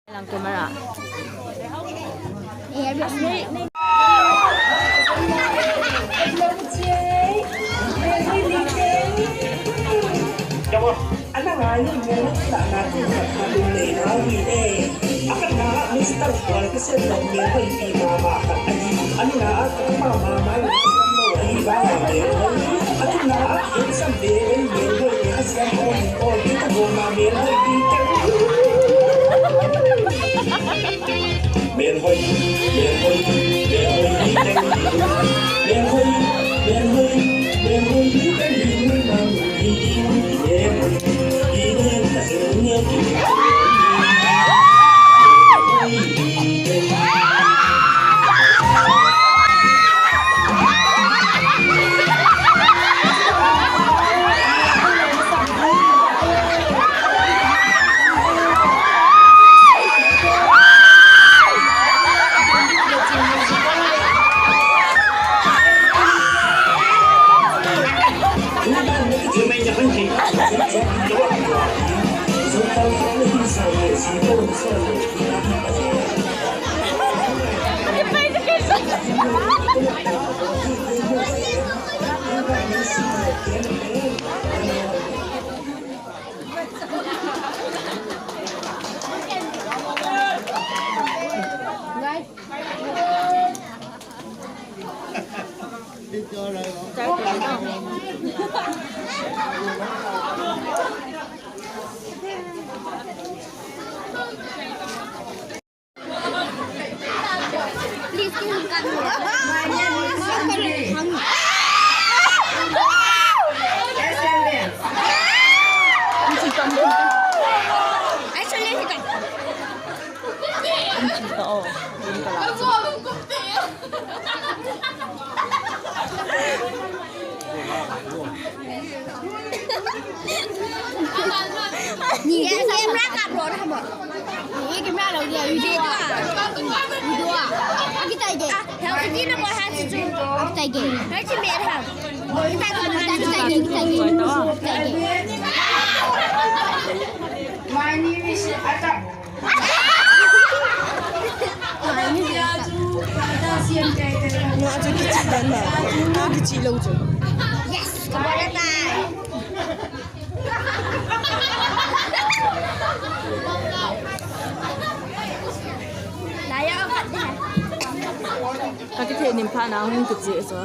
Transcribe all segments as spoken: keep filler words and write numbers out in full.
Lang camera. Ni, ni camera kap lou na mo. Ni camera lou dia, video a. Video a. Aki tai de. Hello Kitty na mo ha chu chu. Aki tai de. Hello Kitty me ha. Aki tai de, aki tai de, aki tai de. Aki tai de. My name is Ata. Nga chu kichih dan na. Nga kichih lou chu. Yes, ka bol tai. Lai a khat de. Ka kithei nim pha na hung kichih so.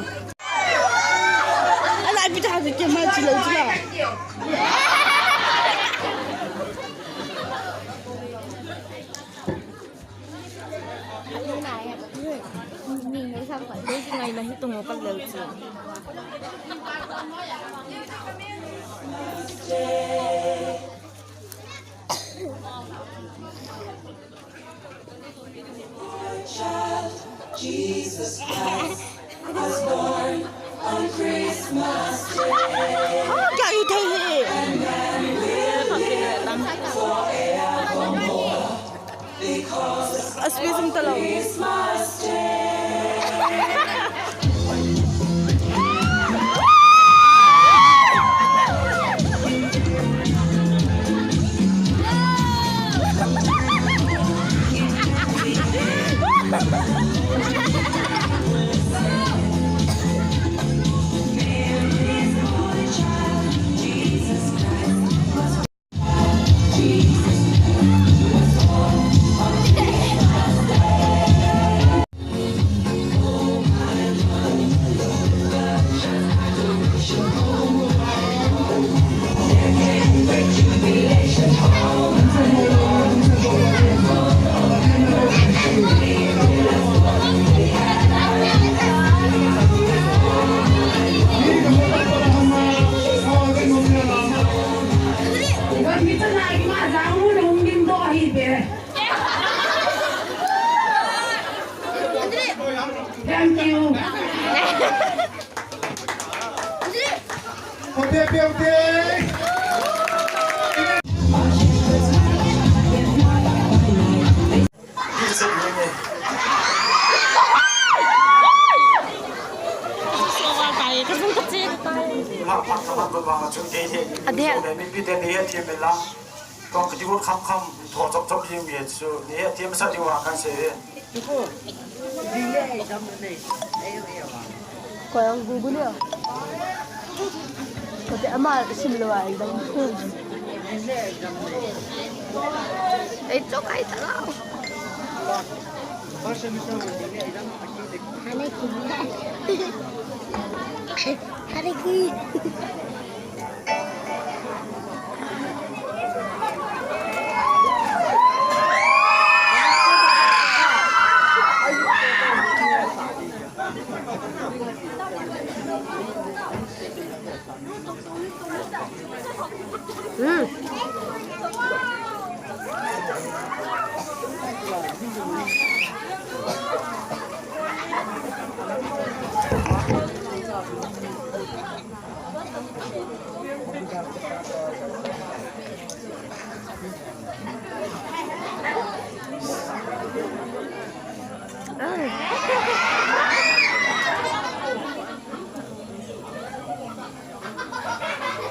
Ala bi ta ke ma chi lou chu la. Ni ngai sam khat dei, ngai na hi tung kal lel chu. Jesus Christ was born on Christmas Day. Oh, kya you tell me? And man will live forevermore because of Christmas Day. Thank you. Adel. Kong kiti got kham kham, tho chop chop jing ye chu, ni he tiam sa diu a kan se he. Ko yang gugu le. Ko te ama sim lo ai dam. Ei, chok ai ta lo. Hane ki. Hane ki.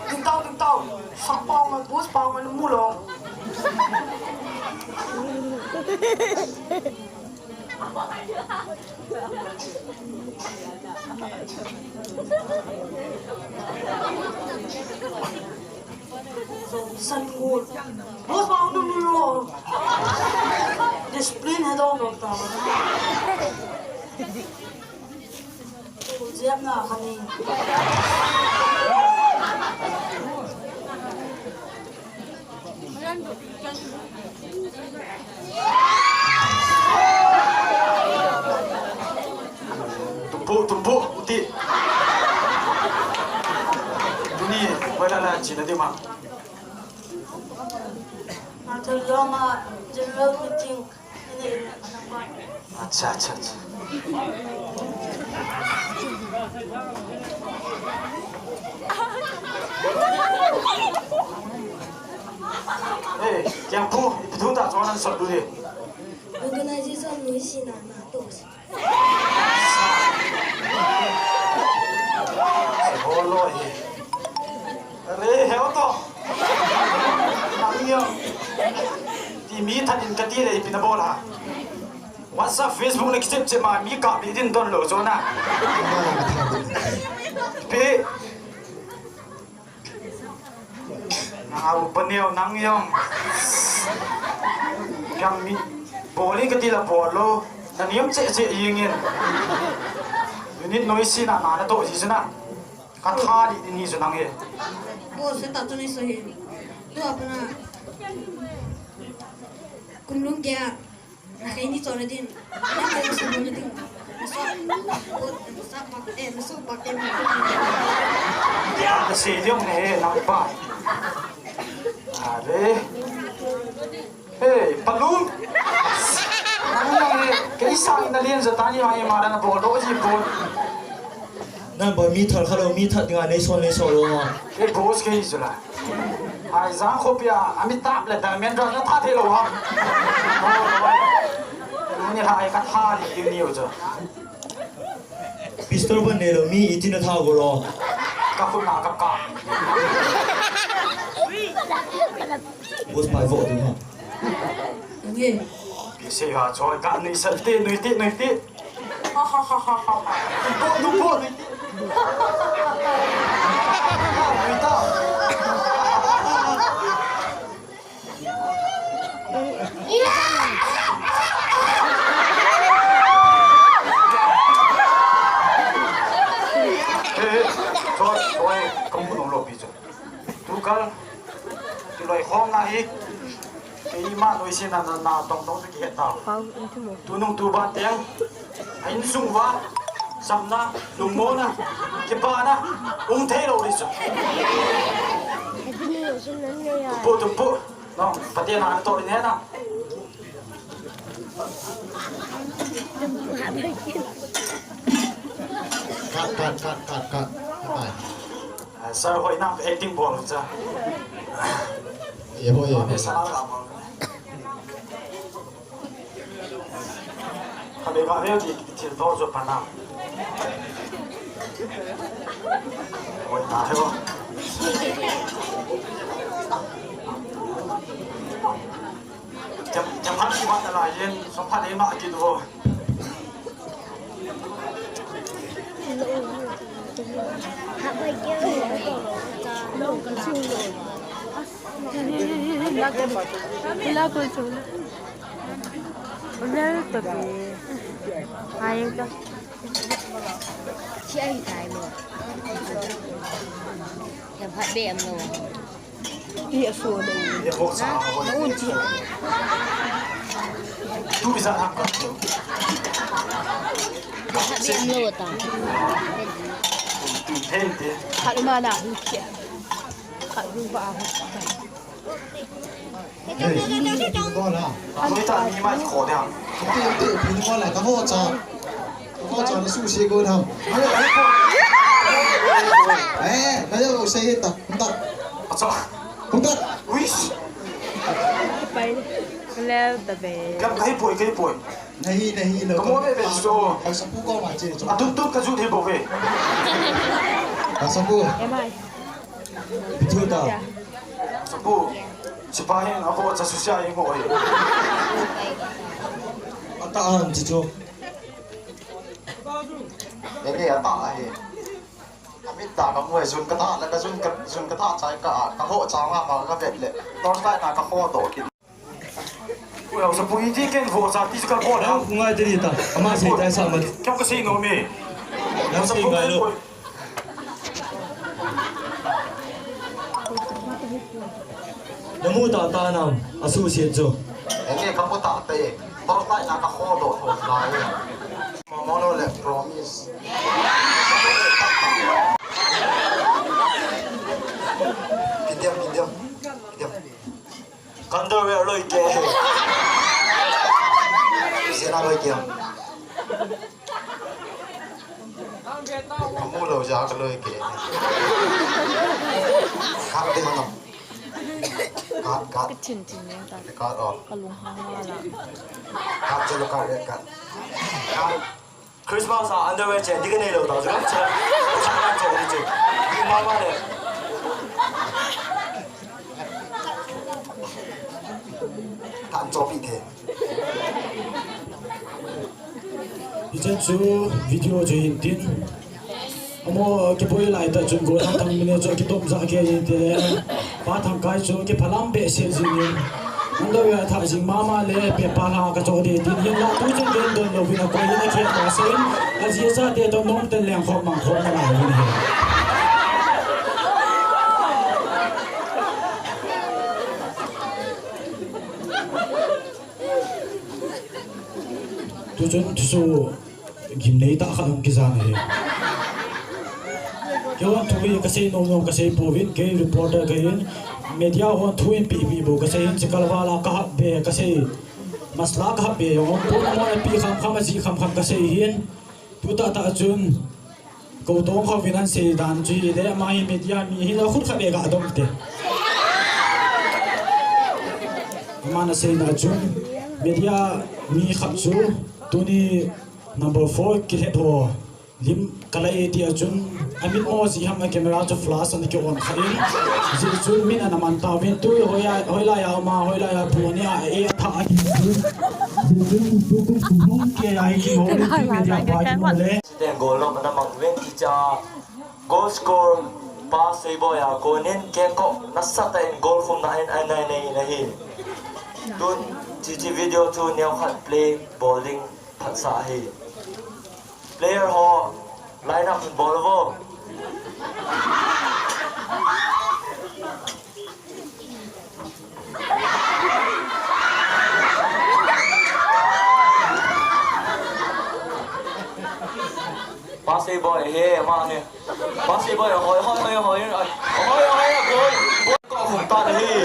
Ding tau, ding tau. Sak pau ngan, bus pau ngan, mu long. San ngut. Bus pau ngan, mu long. Discipline he dong dong ta. Jep na kani. Tumpu, tumpu, uti. Tuni, wala la china di ma. Matul lo ma, general meeting. Acha, acha, acha. Eh, Kiangpu, ipi thu ta chuan an sot du di. Organization noi si na na to. Bolo hi. Are, heo to. Nang nio. Ti mi that in ka ti le, ipi na bol a. WhatsApp, Facebook na kichep chep ma mi kap din don lo chu na. Pi. Nang au pa neo nang yong. Yang mi boli ka ti la bol lo. Na niam che che yingin. Unit noi si na na na to si na. Ka tha di ni chu nang e. Bo se ta chu ni so hi. Tu apa na. Kum lung kya. Na kei ni chona din. Na kei ni chona din. Na so, na so pak, eh, na so pak, eh. Ya, na se diong ne, na pa. Are. Hey, Palu. Nang nang e, kei sa na lien za tani ma e ma na bol do ji bol. Nang ba mi thar kha lo, mi that dinga nei sol, nei sol lo ma. Kei boss kei zula. Ai, jang khopia, ami tap le diamond rush na tha thei lo ha. Ni hai ka tha ni ni u jo. Pistol ban nei lo, mi iti na tha go lo. Ka khun na ka ka. Boss pai vo tu ha. Nge. Sei ha choi ka ni sa te, ni te, ni te. Ha, ha, ha, ha, ha. Bo, nu bo, ni. Ni ta. Eh, eh, choi, choi, kamu nung lo pi chu. Tu kal, tu loi khom na hi. Keima noi si na, na, na tong tong ki het ta. Pau, in tu mo. Tunung tuban teng. A insung uva, samna, lungmonna, kipana, um thei lo di chu. Tumpu, tumpu. No, Pathen a na toh in he na. Cut, cut, cut, cut, cut. Bye. Ah, sir, hoi na acting bol cha. Ye, hoi, ye, hoi. Sa la bol. Ka be ka be ki thil to jo pa na. Hoi na he bo. Jam, jam han ki ban la yen, som pha de ma ki do. Ila ko chu. Ila to be. Ai to. Chi ai tai mo. Jam pha be am lo. Ti a so de. Na un chi. Tu iza ha ka. Ka ha be am lo ta. Tu, tu, hen te. Khat ma na hu che. Khat hu ba hu. Hey, ni ni ni ko la. Ko ta ni ma ko de ha. Ti ti ni ko la ka ho cha. Ko cha na su se ko na. Eh, na yo se ta. Ta. Acha. Hung ta. Uish. Pai. Lel ta be. Kam kai poi, kai poi. Nahi, nahi, lo. Kamo be be so. Ka sapu ko ma che cho. Atun tun ka ju the bo ve. Ka sapu. Em ai. Pitu ta. Sapu. Sipahin abo cha su sia ing ho. Ata an chi cho. Enge ata ahi. Amit ta ka mu e, jun ka ta la ka jun ka, jun ka ta chai ka, ka ho cha nga ma ka vet le. Torch light na ka ho do ki. Ui, au sa pu iti ken vo sa ti ka vo na. Ngai te ni ta. Ama sei tai sa ma. Kya ka sei no me? Nang sei ngai lo. Na mu ta ta na, asu sei chu. Enge ka mu ta te. Torch light na ka ho do ho lai. Mono le promise. Kidiam, kidiam, kidiam. Kandar we loi ke. Sena loi ke. Kamu lo ja ka loi ke. Kap de mano. Cut, cut. Ka chin chin neng ta. Cut off. Ka lung hang la la. Cut, chalo, cut, red cut. Cut. Christmas a underwear chen, di ka nei lo ta, chu, chu, chu, chu, chu, chu. Di mama le. Kan chopi the. Hichan chu video chu hin tin. Amo kiboi lai ta chun go thang thang mine chu kitom ja ke hin te le. Pa Thangkai chu kiphalam behseh jing in. Ando ya tha jing mama le pe pa la ka cho de tin hin la tu chun den don lo vin a koi na ke ta sen. A ji sa te to nom ten leng khop mang khop na la vin he. Tuchun thusoh gimnei tah khat hung kijan ahi. Keiho thu hi kasei nom nom kasei pouvin, kei reporter kahin, media hon thu in pehpeh bou kasei hin, chikal val a kahap be kasei, masala kahap be jong umpon, amahon api kham kham, ajih kham kham kasei hin. Tutah tah chun, Kou tong khovin asei dan chu hile, ama hi media mi hile, khut khat le ga dom te. Aman asei na chun, media mi khat chu, tuni number four kihet ho lim kalai e tia chun, amit mo ji ham a camera chu flash ana ki on kha in. Ji chun min ana man tauvin, tu hoilai a, hoilai a ama, hoilai a pu ani a, e tha a ki chu. Ji chun, tu tu tu hung ke a hi ki ho le, tu media pa ki ho le. Ten goal lom ana mang uvin kicha, goal score pa Seiboi a konin kengkoh nasatah in goal khumna in anai nei in ahi. Tun hiche video chu neokhat play bol ding phatsah ahi. Player ho line up bol vo. Pa Seiboi he, ama he. Pa Seiboi, hoi, hoi, hoi, hoi, hoi, hoi, hoi, goal. Goal ko hung ta nahi.